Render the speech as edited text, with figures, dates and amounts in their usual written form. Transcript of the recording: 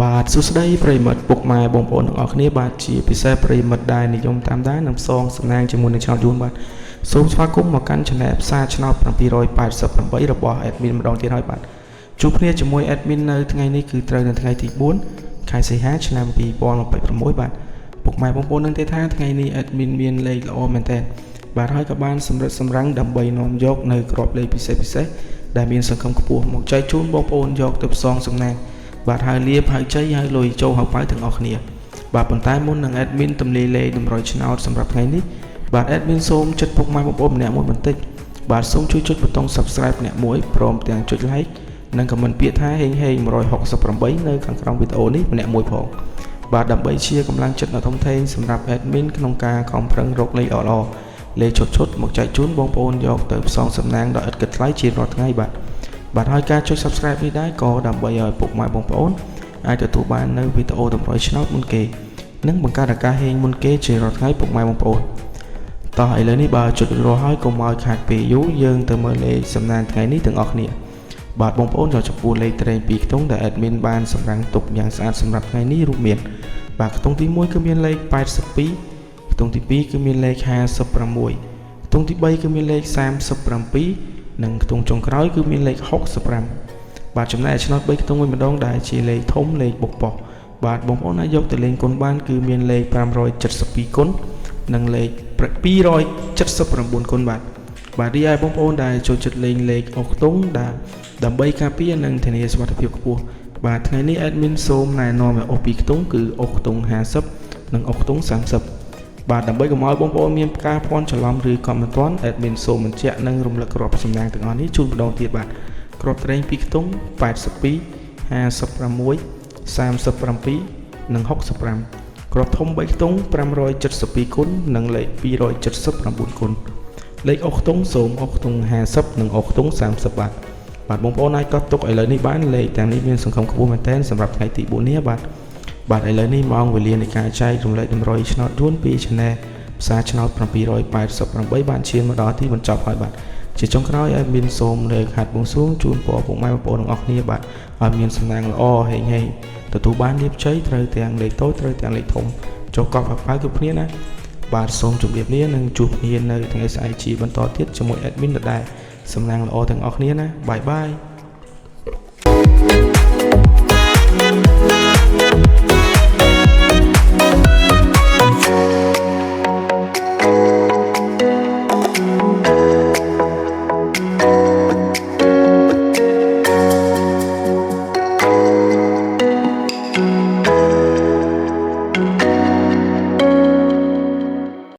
បាទសួស្តីប្រិយមិត្តពុកម៉ែបងប្អូនទាំងអស់គ្នាបាទជាពិសេសប្រិយមិត្តដែលនិយមតាមដាននិងផ្សងសំណាងជាមួយនឹងឆ្នោតយួនបាទសូមស្វាគមន៍មកកាន់ Channel ផ្សារឆ្នោត788របស់ Admin ម្ដងទៀតហើយបាទជួបគ្នាជាមួយ Admin នៅថ្ងៃនេះគឺត្រូវនៅថ្ងៃទី4ខែសីហាឆ្នាំ2026បាទពុកម៉ែបងប្អូននឹងទេថាថ្ងៃនេះ Admin មានលេខល្អមែនទែនបាទហើយក៏បានសម្រិតសម្រាំងដើម្បីនាំយកនៅគ្រាប់លេខពិសេសពិសេសដែលមានសង្ឃឹមខ្ពស់មកចែកជូនបងប្អូនយកទៅផ្សងសំណាង បាទហើយលាភហើយជ័យហើយលុយចូលហៅប៉ៅទាំងអស់គ្នាបាទប៉ុន្តែមុននឹង admin ទំលាយលេខតម្រុយឆ្នោតសម្រាប់ថ្ងៃនេះបាទ admin សូមចិត្តពុកម៉ែបងប្អូនម្នាក់មួយបន្តិចបាទសូមជួយចុចប៊ូតុង Subscribe ម្នាក់មួយព្រមទាំងចុច Like និង comment ពាក្យថាហេងហេង168នៅខាងក្រោមវីដេអូនេះម្នាក់មួយផងបាទដើម្បីជាកម្លាំងចិត្តដ៏ធំធេងសម្រាប់ admin ក្នុងការខំប្រឹងរកលេខល្អៗលេខឈុតឈុតមកចែកជូនបងប្អូនយកទៅផ្សងសំណាងដោយឥតគិតថ្លៃជារាល់ថ្ងៃបាទបាទហើយការចុច Subscribe នេះដែរក៏ដើម្បីឲ្យពុកម៉ែបងប្អូនអាចទទួលបាននៅវីដេអូតម្រុយឆ្នោតមុនគេនិងបង្កើតឱកាសហេងមុនគេជារាល់ថ្ងៃពុកម៉ែបងប្អូនតោះឥឡូវនេះបើចុចរាល់ហើយកុំឲ្យខាតពេលយូរយើងទៅមើលលេខសំណាងថ្ងៃនេះទាំងអស់គ្នាបាទបងប្អូនចូលចំពោះលេខត្រេង2ខ្ទង់ដែល admin បានសម្រាំងទុកយ៉ាងស្អាតសម្រាប់ថ្ងៃនេះរួមមានបាទខ្ទង់ទី1គឺមានលេខ82ខ្ទង់ទី2គឺមានលេខ56ខ្ទង់ទី3គឺមានលេខ37និងខ្ទង់ចុងក្រោយគឺមានលេខ65បាទចំណែកឆ្នោត3ខ្ទង់វិញម្ដងដែលជាលេខធំលេខបុកប៉ុសបាទបងប្អូនអាចយកទៅលេងគុណបានគឺមានលេខ572គុណនិងលេខ279គុណបាទបាទរីឯបងប្អូនដែលចូលចិត្តលេងលេខអុកខ្ទង់ដែលដើម្បីការពារនិងធានាសុវត្ថិភាពខ្ពស់បាទថ្ងៃនេះ admin សូមណែនាំឲ្យអុស2ខ្ទង់គឺអុសខ្ទង់50និងអុសខ្ទង់30បាទដើម្បីកុំឲ្យបងប្អូនមានការភ័ន្តច្រឡំឬក៏មិនទាន់ admin សូមបញ្ជាក់និងរំលឹកគ្រាប់សំណាងទាំងអស់នេះជូនម្ដងទៀតបាទគ្រាប់ត្រេង2ខ្ទង់82 56 37និង65គ្រាប់ធំ3ខ្ទង់572គុណនិងលេខ279គុណលេខអុសខ្ទង់សូមអុសខ្ទង់50និងអុសខ្ទង់30បាទបាទបងប្អូនអាចកត់ទុកឥឡូវនេះបានលេខទាំងនេះមានសង្ឃឹមខ្ពស់មែនទែនសម្រាប់ថ្ងៃទី4នេះបាទបាទឥឡូវនេះម៉ោងវេលានៃការចែករំលែកតម្រុយឆ្នោតយួនពី Channel ផ្សារឆ្នោត788បានឈានមកដល់ទីបញ្ចប់ហើយបាទជាចុងក្រោយឲ្យមានសូមលើកហាត់បួងសួងជូនពរពុកម៉ែបងប្អូនទាំងអស់គ្នាបាទឲ្យមានសំណាងល្អហេងហេងទទួលបានលាភជ័យត្រូវទាំងលេខតូចត្រូវទាំងលេខធំចុះកប់ហប៉ៅគ្រប់គ្នាណាបាទសូមជម្រាបលានិងជួបគ្នានៅថ្ងៃស្អែកជាបន្តទៀតជាមួយ admin ដដែលសំណាងល្អទាំងអស់គ្នាណាbye bye.